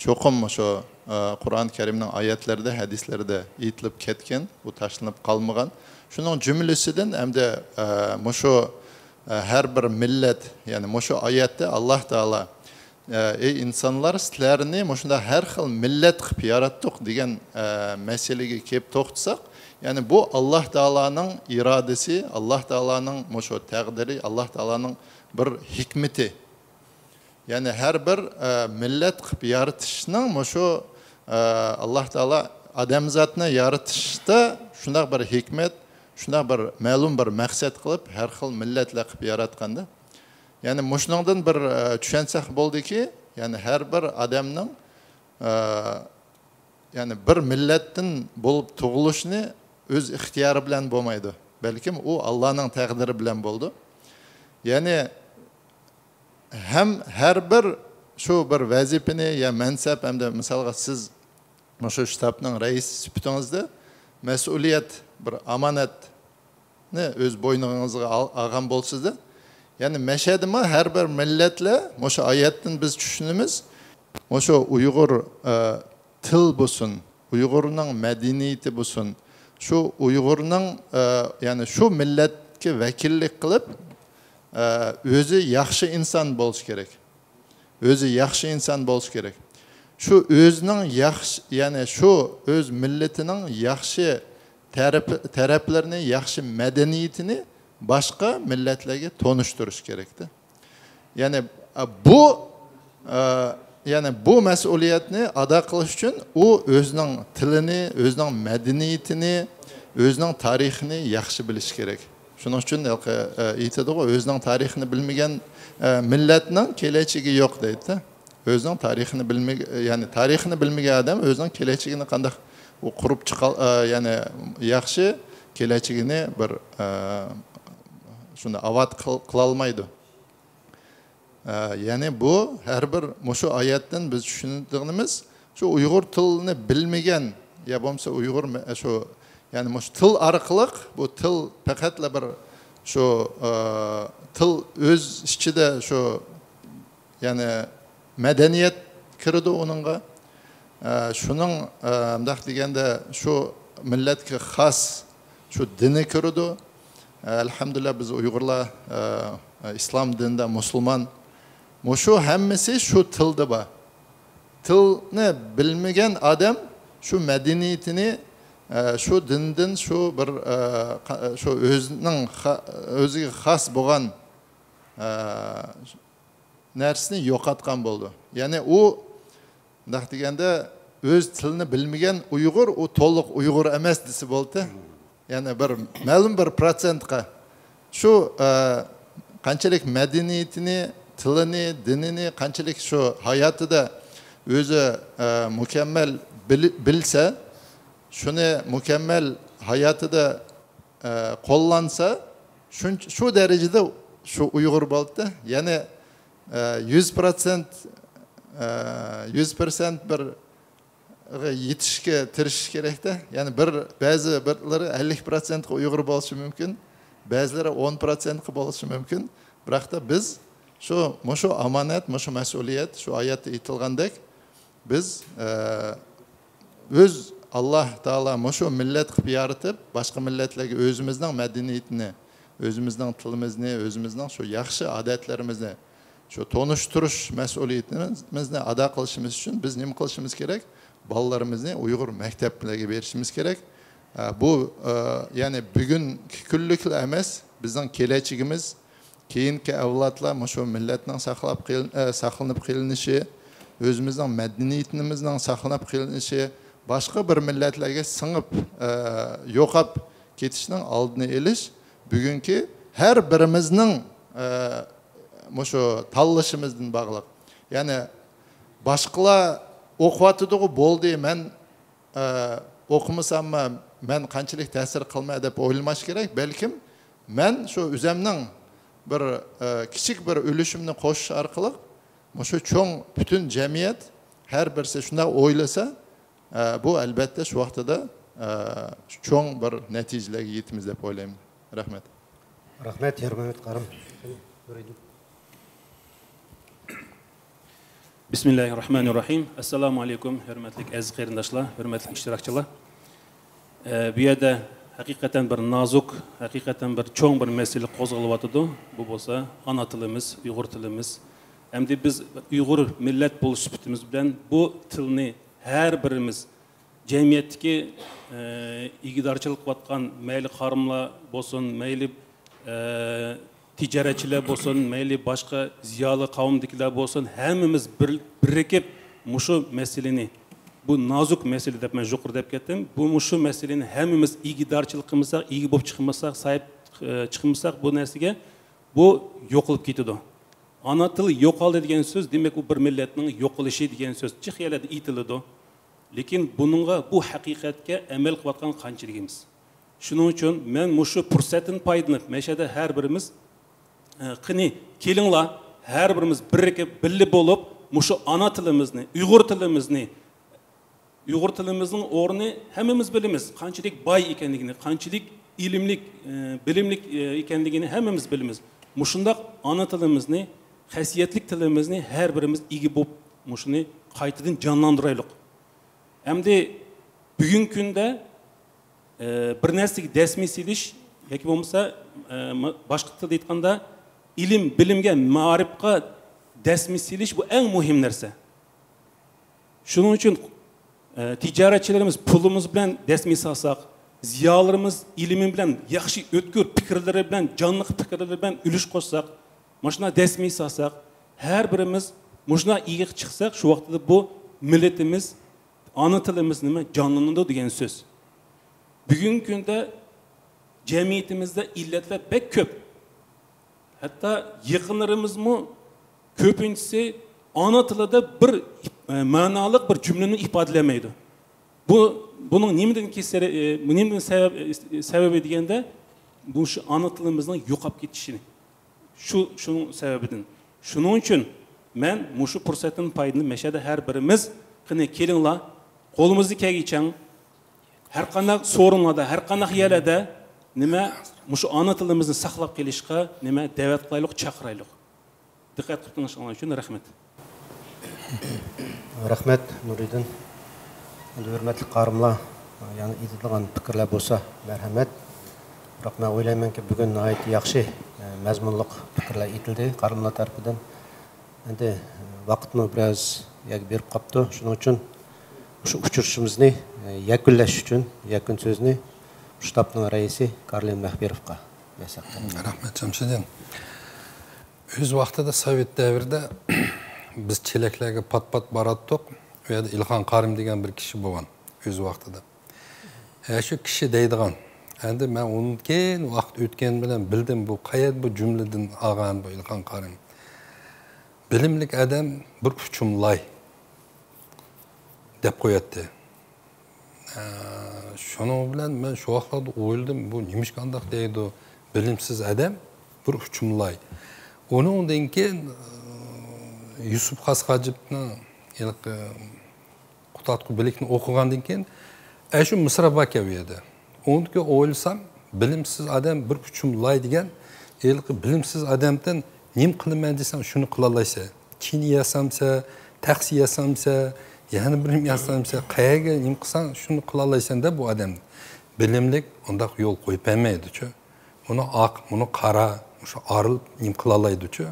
چوقۇم مۇشۇ، ئە، قۇرئان كەرىمنىڭ ئايەتلىرىدە، ھەدىسلىرىدە ئېيتىلىپ كەتكەن، ئۇ تاشلىنىپ قالمىغان. شۇنىڭ جۈملىسىدىن ئەمدى، ئە، مۇشۇ، ئە، ھەر بىر مىللەت، يەنى مۇشۇ ئايەتتە ئاللاھ تائالا، ئە، ئەي ئىنسانلار، سىلەرنى مۇشۇنداق ھەر خىل مىللەت قىلىپ ياراتتۇق دېگەن، ئە، مەسىلىگە كېلىپ توختىساق، يەنى بۇ ئاللاھ تائالانىڭ ئىرادىسى، ئاللاھ تائالانىڭ مۇشۇ تەقدىرى، ئاللاھ تائالانىڭ بىر ھېكمىتى. يەنى ھەر بىر، ئە، مىللەت قىلىپ يارىتىشنىڭ مۇشۇ، ئە، ئاللاھ تائالا ئادەمزاتنى يارىتىشتا شۇنداق بىر ھېكمەت، شۇنداق بىر مەلۇم بىر مەقسەت قىلىپ ھەر خىل مىللەتلەر قىلىپ ياراتقاندا. يەنى مۇشۇنىڭدىن بىر، ئە، چۈشەنسەك بولدىكى، يەنى ھەر بىر ئادەمنىڭ، ئە، يەنى بىر مىللەتتىن بولۇپ تۇغۇلۇشىنى ئۆز ئىختىيارى بىلەن بولمايدۇ. بەلكىم ئۇ ئاللانىڭ تەقدىرى بىلەن بولىدۇ. يەنى ھەم ھەر بىر شۇ بىر ۋەزىپىنى يا مەنسەپ، ھەمدە مىسالغا سىز مۇشۇ شتابنىڭ رەئىسى سۈپىتىڭىزدە مەسئۇلىيەت، بىر ئامانەتنى ئۆز بوينىڭىزغا ئال-، ئالغان بولىسىزدا، يەنى مەشەدىمۇ ھەر بىر مىللەتلەر مۇشۇ ئايەتتىن بىز چۈشىنىمىز، مۇشۇ ئۇيغۇر، ئە، تىل بولسۇن، ئۇيغۇرنىڭ مەدەنىيىتى بولسۇن، شۇ ئۇيغۇرنىڭ، ئە، يەنى شۇ مىللەتكە ۋەكىللىك قىلىپ، ئە، ئۆزى ياخشى ئىنسان بولۇشى كېرەك. ئۆزى ياخشى ئىنسان بولۇشى كېرەك. شۇ ئۆزىنىڭ ياخشى، يەنى شۇ ئۆز مىللىتىنىڭ ياخشى تەرەپ-، تەرەپلىرىنى، ياخشى مەدەنىيىتىنى باشقا مىللەتلەرگە تونۇشتۇرۇش كېرەكتە. يەنى، ئە، بۇ، ئە، يەنى بۇ مەسئۇلىيەتنى ئادا قىلىش ئۈچۈن ئۇ ئۆزىنىڭ تىلىنى، ئۆزىنىڭ مەدەنىيىتىنى، ئۆزىنىڭ تارىخىنى ياخشى بىلىشى كېرەك. شۇنىڭ ئۈچۈن ھېلىقى، ئە، ئېيتىدىغۇ، ئۆزىنىڭ تارىخىنى بىلمىگەن، ئە، مىللەتنىڭ كېلەچىكى يوق دەيدىدە. ئۆزىنىڭ تارىخىنى بىلمىگەن، يەنى تارىخىنى بىلمىگەن ئادەم ئۆزىنىڭ كېلەچىكىنى قانداق ئۇ قۇرۇپ چىقال-، ئە، يەنى ياخشى كېلەچىكىنى بىر، ئە، شۇنداق ئاۋات قىل-، قىلالمايدۇ. ئە، يەنى بۇ ھەر بىر مۇشۇ ئايەتتىن بىز چۈشىنىدىغىنىمىز، شۇ ئۇيغۇر تىلىنى بىلمىگەن يا بولمىسا ئۇيغۇر مە-، شۇ، يەنى مۇشۇ تىل ئارقىلىق، بۇ تىل پەقەتلا بىر شۇ، ئە، تىل ئۆز ئىچىدە شۇ، يەنى مەدەنىيەت كىرىدۇ ئۇنىڭغا. ئە، شۇنىڭ، ئە، مۇنداق دېگەندە شۇ مىللەتكە خاس شۇ دىنى كىرىدۇ. ئە، ئەلھەمدۇلىللا بىز ئۇيغۇرلار، ئە، ئىسلام دىنىدا مۇسۇلمان. مۇشۇ ھەممىسى شۇ تىلدا بار. تىلنى بىلمىگەن ئادەم شۇ مەدەنىيىتىنى، ئە، شۇ دىندىن شۇ بىر، ئە، قا-، شۇ ئۆزىنىڭ خا-، ئۆزىگە خاس بولغان، ئە، نەرسىنى يوقاتقان بولىدۇ. يەنى ئۇ، مۇنداق دېگەندە، ئۆز تىلىنى بىلمىگەن ئۇيغۇر، ئۇ تولۇق ئۇيغۇر ئەمەس دېسە بولدى. يەنى بىر مەلۇم بىر پىروتسېنتقا شۇ، ئە، قانچىلىك مەدەنىيىتىنى، تىلىنى، دىنىنى قانچىلىك شۇ ھاياتىدا ئۆزى، ئە، مۇكەممەل بىل-، بىلسە، شۇنى مۇكەممەل ھاياتىدا، ئە، قوللانسا، شۇنچ-، شۇ دەرىجىدە شۇ ئۇيغۇر بولدى. يەنى، ئە، يۈز پىروتسېنت، ئە، يۈز پىرسەنت بىر يېتىشكە تىرىشىش كېرەكتە. يەنى بىر، بەزى بىرلىرى ئەللىك پىروتسېنتقا ئۇيغۇر بولۇشى مۇمكىن، بەزىلىرى ئون پىروتسېنتقا بولۇشى مۇمكىن. بىراقتا بىز شۇ، مۇشۇ ئامانەت، مۇشۇ مەسئۇلىيەت، شۇ ئايەتتە ئېيتىلغاندەك، بىز، ئە، ئۆز ئاللاھ تائالا مۇشۇ مىللەت قىلىپ يارىتىپ، باشقا مىللەتلەرگە ئۆزىمىزنىڭ مەدەنىيىتىنى، ئۆزىمىزنىڭ تىلىمىزنى، ئۆزىمىزنىڭ شۇ ياخشى ئادەتلىرىمىزنى، شۇ تونۇشتۇرۇش مەسئۇلىيىتىمىزنى ئادا قىلىشىمىز ئۈچۈن بىز نېمە قىلىشىمىز كېرەك؟ بالىلىرىمىزنى ئۇيغۇر مەكتەپلەرگە بېرىشىمىز كېرەك. ئە، بۇ، ئە، يەنى بۈگۈنكى كۈنلۈكلا ئەمەس، بىزنىڭ كېلەچىكىمىز، كېيىنكى ئەۋلادلار مۇشۇ مىللەتنىڭ ساقلاپ قېلىن-، ئە، ساقلىنىپ قېلىنىشى، ئۆزىمىزنىڭ مەدەنىيىتىمىزنىڭ ساقلىنىپ قېلىنىشى، باشقا بىر مىللەتلەرگە سىڭىپ، ئە، يوقاپ كېتىشنىڭ ئالدىنى ئېلىش بۈگۈنكى ھەر بىرىمىزنىڭ، ئە، مۇشۇ تاللىشىمىزدىن باغلىق. يەنى باشقىلار ئوقۇۋاتىدىغۇ، بولدى، مەن ئە، ئوقۇمىساممۇ مەن قانچىلىك تەسىر قىلىمەن دەپ ئويلىماش كېرەك. بەلكىم مەن شۇ ئۆزەمنىڭ بىر، ئە، كىچىك بىر ئۈلۈشۈمنى قوشۇش ئارقىلىق مۇشۇ چوڭ پۈتۈن جەمئىيەت ھەر بىرسى شۇنداق ئويلىسا، ئە، بۇ ئەلۋەتتە شۇ ۋاقتىدا، ئە، چوڭ بىر نەتىجىلەرگە يېتىمىز دەپ ئويلايمەن. رەھمەت. رەھمەت، يارمەمەت قارىم. بىسمىللاھىررەھمانىررەھىم. ئەسسالامۇ ئەلەيكۇم، ھۆرمەتلىك ئەزىز قېرىنداشلار، ھۆرمەتلىك ئىشتىراكچىلار. ئە، بۇ يەردە ھەقىقەتەن بىر نازۇك، ھەقىقەتەن بىر چوڭ بىر مەسىلە قوزغىلىۋاتىدۇ. بۇ بولسا ئانا تىلىمىز، ئۇيغۇر تىلىمىز. ئەمدى بىز ئۇيغۇر مىللەت بولۇش سۈپىتىمىز بىلەن بۇ تىلنى ھەر بىرىمىز جەمئىيەتتىكى، ئە، ئىگىدارچىلىق قىلىۋاتقان مەيلى قارىملار بولسۇن، مەيلى، ئە، تىجارەتچىلەر بولسۇن، مەيلى باشقا زىيالىي قەۋمدىكىلەر بولسۇن، ھەممىمىز بىر، بىرىكىپ مۇشۇ مەسىلىنى، بۇ نازۇك مەسىلە دەپ مەن يۇقىرىدا دەپ كەتتىم. بۇ مۇشۇ مەسىلىنى ھەممىمىز ئىگىدارچىلىق قىلمىساق، ئىگە بولۇپ چىقمىساق، ساھىب، ئە، چىقمىساق بۇ نەرسىگە، بۇ يوقىلىپ كېتىدۇ. ئانا تىل يوقالدى دېگەن سۆز، دېمەك، ئۇ بىر مىللەتنىڭ يوقىلىشى دېگەن سۆز جىق يەرلەردە ئېيتىلىدۇ. لېكىن بۇنىڭغا، بۇ ھەقىقەتكە ئەمەل قىلىۋاتقان قانچىلىكىمىز؟ شۇنىڭ ئۈچۈن مەن مۇشۇ پۇرسەتتىن پايدىلىنىپ، مەشەدە ھەر بىرىمىز، ئە، قېنى، كېلىڭلار، ھەر بىرىمىز بىرىكىپ، بىللە بولۇپ، مۇشۇ ئانا تىلىمىزنى، ئۇيغۇر تىلىمىزنى، ئۇيغۇر تىلىمىزنىڭ ئورنى ھەممىمىز بىلىمىز، قانچىلىك باي ئىكەنلىكىنى، قانچىلىك ئىلىملىك، ئە، بىلىملىك، ئە، ئىكەنلىكىنى ھەممىمىز بىلىمىز. مۇشۇنداق ئانا تىلىمىزنى، خەسىيەتلىك تىلىمىزنى ھەر بىرىمىز ئىگە بولۇپ، مۇشۇنى قايتىدىن جانلاندۇرايلۇق. ئەمدى بۈگۈنكى كۈندە، ئە، بىر نەرسىگە دەسمىي سېلىش ياكى بولمىسا، ئە، ما-، باشقا تىلدا ئېيتقاندا، ئىلىم، بىلىمگە، مائارىپقا دەسمىي سېلىش، بۇ ئەڭ مۇھىم نەرسە. شۇنىڭ ئۈچۈن، ئە، تىجارەتچىلىرىمىز پۇلىمىز بىلەن دەسمىي سالساق، زىيالىيلىرىمىز ئىلمى بىلەن، ياخشى ئۆتكۈر پىكىرلىرى بىلەن، جانلىق پىكىرلىرى بىلەن ئۈلۈش قوشساق، مۇشۇنداق دەسمىي سالساق، ھەر بىرىمىز مۇشۇنداق ئىگە چىقساق، شۇ ۋاقىتتا بۇ مىللىتىمىز، ئانا تىلىمىز نېمە، جانلىنىدۇ دېگەن سۆز. بۈگۈنكى كۈندە جەمئىيىتىمىزدە ئىللەتلەر بەك كۆپ. ھەتتا يېقىنلىرىمىزمۇ كۆپىنچىسى ئانا تىلىدا بىر، ئە، مەنالىق بىر جۈملىنى ئىپادىلىيەلمەيدۇ. بۇ، بۇنىڭ نېمىدىن كېسەر-، ئە، بۇ نېمىدىن سەۋەب، ئە، سەۋەبى دېگەندە، بۇ شۇ ئانا تىلىمىزنىڭ يوقاپ كېتىشى. شۇ، شۇنىڭ سەۋەبىدىن. شۇنىڭ ئۈچۈن مەن مۇشۇ پۇرسەتتىن پايدىلىنىپ، مەشەدە ھەر بىرىمىز، قېنى، كېلىڭلار، قولىمىزدىن كەلگىچە ھەر قانداق سورۇنلاردا، ھەر قانداق يەرلەردە نېمە، مۇشۇ ئانا تىلىمىزنى ساقلاپ قېلىشقا نېمە، دەۋەت قىلايلۇق، چاقىرايلۇق. دىققەت قىلىپ تىڭلىشىڭلار ئۈچۈن رەھمەت. رەھمەت، نۇرىدىن. ئەمدى ھۆرمەتلىك قارىملار، يەنە ئېيتىدىغان پىكىرلەر بولسا، مەرھەمەت. بىراق، مەن ئويلايمەنكى، بۈگۈن ناھايىتى ياخشى، ئە، مەزمۇنلۇق پىكىرلەر ئېيتىلدى قارىملار تەرىپىدىن. ئەمدى، ئە، ۋاقىتمۇ بىراز يەرگە بېرىپ قاپتۇ. شۇنىڭ ئۈچۈن مۇشۇ ئۇچرىشىشىمىزنى، ئە، يەكۈنلەش ئۈچۈن يەكۈن سۆزىنى شتابنىڭ رەئىسى كارلىن مەخبىروفقا بەرسەك. رەھمەت، شەمشىدىن. ئۆز ۋاقتىدا سوۋېت دەۋرىدە بىز چېلەكلەرگە پات-پات باراتتۇق. ئۇ يەردە ئىلخان قارىم دېگەن بىر كىشى بولغان ئۆز ۋاقتىدا. ھە، شۇ كىشى دەيدىغان. ئەمدى مەن ئۇندىن كېيىن ۋاقىت ئۆتكەن بىلەن بىلدىم، بۇ قەيەردە بۇ جۈملىدىن ئالغان بۇ ئىلخان قارىم. بىلىملىك ئادەم بىر ئۇچۇم لاي دەپ قوياتتى. ئە، شۇنىڭ بىلەن مەن شۇ ۋاقىتلاردا ئويلىدىم، بۇ نېمىشقا ئانداق دەيدۇ، بىلىمسىز ئادەم بىر ئۇچۇم لاي. ئۇنىڭدىن كېيىن، ئە، يۈسۈپ خاس ھاجىپنىڭ ھېلىقى قۇتادغۇ بىلىكنى ئوقۇغاندىن كېيىن، ئەشۇ مىسرا باركەن ئۇ يەردە. ئۇنىڭدىكى ئويلىسام، بىلىمسىز ئادەم بىر ئۇچۇم لاي دېگەن، ھېلىقى بىلىمسىز ئادەمدىن نېمە قىلىمەن دېسەڭ، شۇنى قىلالايسەن. چىنە ياسامسەن، تەخسە ياسامسەن، يەنە بىر نېمە ياسامسەن، قەيەرگە نېمە قىلساڭ، شۇنى قىلالايسەن-دە بۇ ئادەم. بىلىملىك ئۇنداق يول قويۇپ بەرمەيدۇچۇ. ئۇنى ئاق، ئۇنى قارا، شۇ ئايرىلىپ نېمە قىلالايدۇچۇ.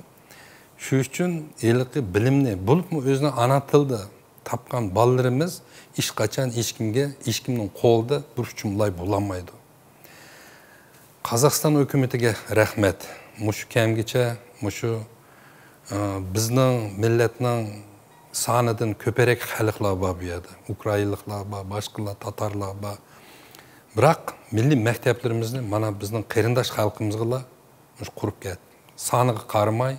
شۇ ئۈچۈن ھېلىقى بىلىمنى، بولۇپمۇ ئۆزىنىڭ ئانا تىلىدا تاپقان بالىلىرىمىز ھېچقاچان ھېچكىمگە، ھېچكىمنىڭ قولىدا بىر ئۇچۇم لاي بولالمايدۇ. قازاقىستان ھۆكۈمىتىگە رەھمەت. مۇشۇ كەمگىچە، مۇشۇ، ئە، بىزنىڭ مىللەتنىڭ سانىدىن كۆپرەك خەلقلەر بار بۇ يەردە. ئۇكرائىنلىقلار بار، باشقىلار، تاتارلار بار. بىراق مىللىي مەكتەپلىرىمىزنى مانا بىزنىڭ قېرىنداش خەلقىمىزغىلا مۇشۇ قۇرۇپ كەتتى. سانىغا قارىماي،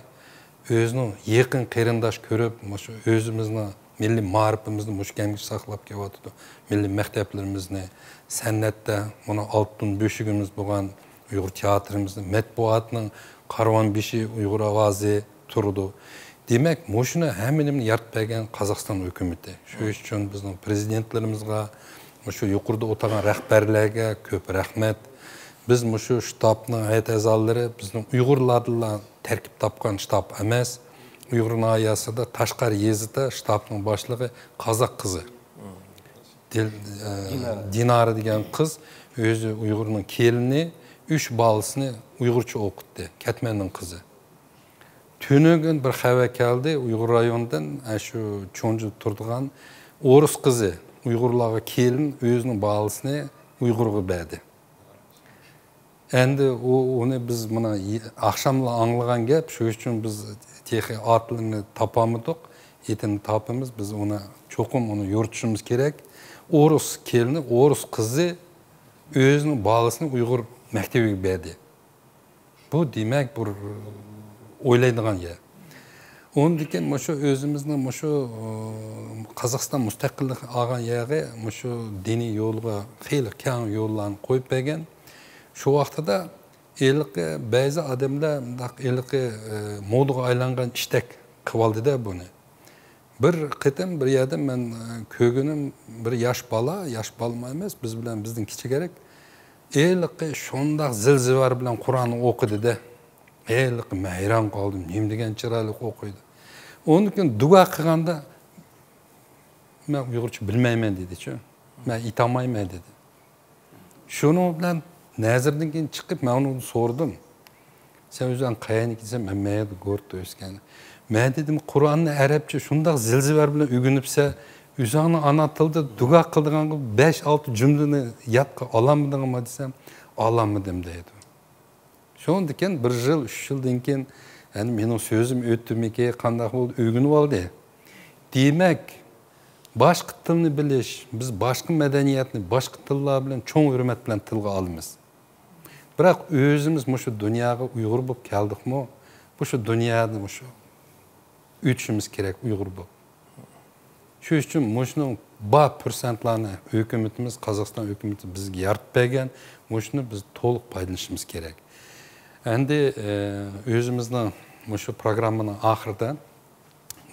ئۆزىنىڭ يېقىن قېرىنداش كۆرۈپ، مۇشۇ ئۆزىمىزنىڭ مىللىي مائارىپىمىزنى مۇشۇ كەمگىچە ساقلاپ كېلىۋاتىدۇ. مىللىي مەكتەپلىرىمىزنى، سەنئەتتە مانا ئالتۇن بۆشۈكىمىز بولغان ئۇيغۇر تىياتىرىمىزنى، مەتبۇئاتنىڭ قارۋان بېشى ئۇيغۇر ئاۋازى تۇرىدۇ. دېمەك، مۇشۇنى ھەممىنى يارىتىپ بەرگەن قازاقىستان ھۆكۈمىتى. شۇ ئۈچۈن بىزنىڭ پرېزىدېنتلىرىمىزغا، مۇشۇ يۇقىرىدا ئولتۇرغان رەھبەرلەرگە كۆپ رەھمەت. بىز مۇشۇ شتابنىڭ ھەيئەت ئەزالىرى بىزنىڭ ئۇيغۇرلاردىنلا تەركىب تاپقان شتاب ئەمەس. ئۇيغۇر ناھىيەسىدە تاشقار يېزىدا شتابنىڭ باشلىقى قازاق قىزى. دىل-، ئە، دىنارە. دىنارە دېگەن قىز ئۆزى ئۇيغۇرنىڭ كېلىنى، ئۈچ بالىسىنى ئۇيغۇرچە ئوقۇتتى. كەتمەننىڭ قىزى. تۈنۈگۈن بىر خەۋەر كەلدى، ئۇيغۇر رايونىدىن، ئە، شۇ چونجۇ تۇرىدىغان ئورۇس قىزى ئۇيغۇرلارغا كېلىن ئۆزىنىڭ بالىسىنى ئۇيغۇرغا بەردى. ئەمدى ئۇ، ئۇنى بىز مانا ئاخشاملا ئاڭلىغان گەپ، شۇ ئۈچۈن بىز تېخى ئاتىنى تاپالمىدۇق. ئېتىنى تاپىمىز، بىز ئۇنى چوقۇم ئۇنى يورۇتۇشىمىز كېرەك. ئورۇس كېلىنى، ئورۇس قىزى ئۆزىنىڭ بالىسىنى ئۇيغۇر مەكتىۋىگە بەردى. بۇ دېمەك بىر ئويلايدىغان گەپ. ئۇندىن كېيىن مۇشۇ ئۆزىمىزنىڭ مۇشۇ، ئۇ، قازاقىستان مۇستەقىللىق ئالغان يەرگە مۇشۇ دىنىي يولغا خېلى كەڭ يوللارنى قويۇپ بەرگەن. شۇ ۋاقتىدا ھېلىقى بەزى ئادەملەر مۇنداق ھېلىقى، ئە، مودىغا ئايلانغان ئىشتەك قىلىۋالدى-دە بۇنى. بىر قېتىم بىر يەردە مەن، ئە، كۆرگىنىم بىر ياش بالا، ياش بالىمۇ ئەمەس، بىز بىلەن بىزدىن كىچىكرەك. ھېلىقى شۇنداق زىل-زىۋار بىلەن قۇرئاننى ئوقۇدى-دە. ھېلىقى مەن ھەيران قالدىم، نېمە دېگەن چىرايلىق ئوقۇيدۇ. ئۇندىن كېيىن دۇئا قىلغاندا، مەن ئۇيغۇرچە بىلمەيمەن دېدىچۇ. مەن ئېيتالمايمەن دېدى. شۇنىڭ بىلەن نەزىردىن كېيىن چىقىپ، مەن ئۇنىڭدىن سورىدىم. سەن ئۆزۈڭ قەيەردىكىسەن؟ مەن مەيەردە گورتتا ئۆسكەن. مەن دېدىم، قۇرئاننى ئەرەبچە شۇنداق زىل-زىۋار بىلەن ئۆگىنىپسەن، ئۆزۈڭنىڭ ئانا تىلىدا دۇئا قىلىدىغانغا بەش-ئالتە جۈملىنى يادقا ئالالمىدىڭمۇ دېسەم، ئالالمىدىم دەيدۇ. شۇندىن كېيىن بىر يىل، ئۈچ يىلدىن كېيىن، يەنى مېنىڭ سۆزۈم ئۆتتىمىكى، قانداق بولدى، ئۆگىنىۋالدى. دېمەك، باشقا تىلنى بىلىش، بىز باشقا مەدەنىيەتنى باشقا تىللار بىلەن چوڭ ھۆرمەت بىلەن تىلغا ئالىمىز. بىراق ئۆزىمىز مۇشۇ دۇنياغا ئۇيغۇر بولۇپ كەلدۇقمۇ، مۇشۇ دۇنيانى مۇشۇ ئۆتۈشىمىز كېرەك ئۇيغۇر بولۇپ. شۇ ئۈچۈن مۇشۇنىڭ بار پۇرسەتلەرنى ھۆكۈمىتىمىز، قازاقىستان ھۆكۈمىتى بىزگە يارىتىپ بەرگەن، مۇشۇنى بىز تولۇق پايدىلىنىشىمىز كېرەك. ئەمدى، ئە، ئۆزىمىزنىڭ مۇشۇ پروگراممىنىڭ ئاخىرىدا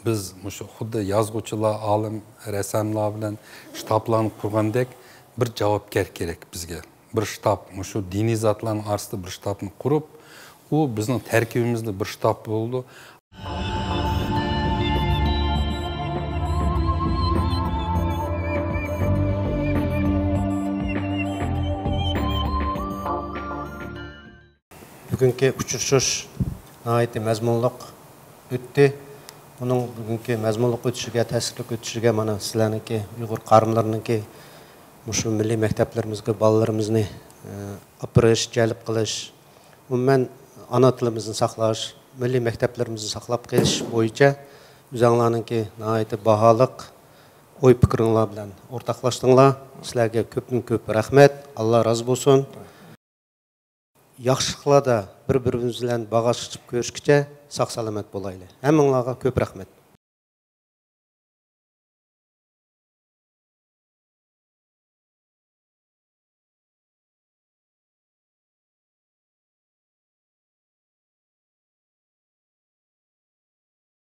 بىز مۇشۇ خۇددى يازغۇچىلار، ئالىم، رەسساملار بىلەن شتابلارنى قۇرغاندەك بىر جاۋابكار كېرەك بىزگە. بىر شتاب، مۇشۇ دىنىي زاتلارنىڭ ئارىسىدا بىر شتابنى قۇرۇپ، ئۇ بىزنىڭ تەركىبىمىزدە بىر شتاب بولىدۇ. بۈگۈنكى ئۇچرىشىش ناھايىتى مەزمۇنلۇق ئۆتتى. ئۇنىڭ بۈگۈنكى مەزمۇنلۇق ئۆتۈشىگە، تەسىرلىك ئۆتۈشىگە مانا سىلەرنىڭكى، ئۇيغۇر قارىملىرىنىڭكى مۇشۇ مىللىي مەكتەپلىرىمىزگە بالىلىرىمىزنى، ئە، ئاپىرىش، جەلپ قىلىش، ئومۇمەن ئانا تىلىمىزنى ساقلاش، مىللىي مەكتەپلىرىمىزنى ساقلاپ قېلىش بويىچە ئۆزۈڭلارنىڭكى ناھايىتى باھالىق ئوي پىكرىڭلار بىلەن ئورتاقلاشتىڭلار. سىلەرگە كۆپتىن كۆپ رەھمەت. ئاللا رازى بولسۇن. ياخشىلىقلاردا بىر-بىرىمىز بىلەن باغاش ئېچىپ كۆرۈشكىچە ساق-سالامەت بولايلى. ھەممىڭلارغا كۆپ رەھمەت.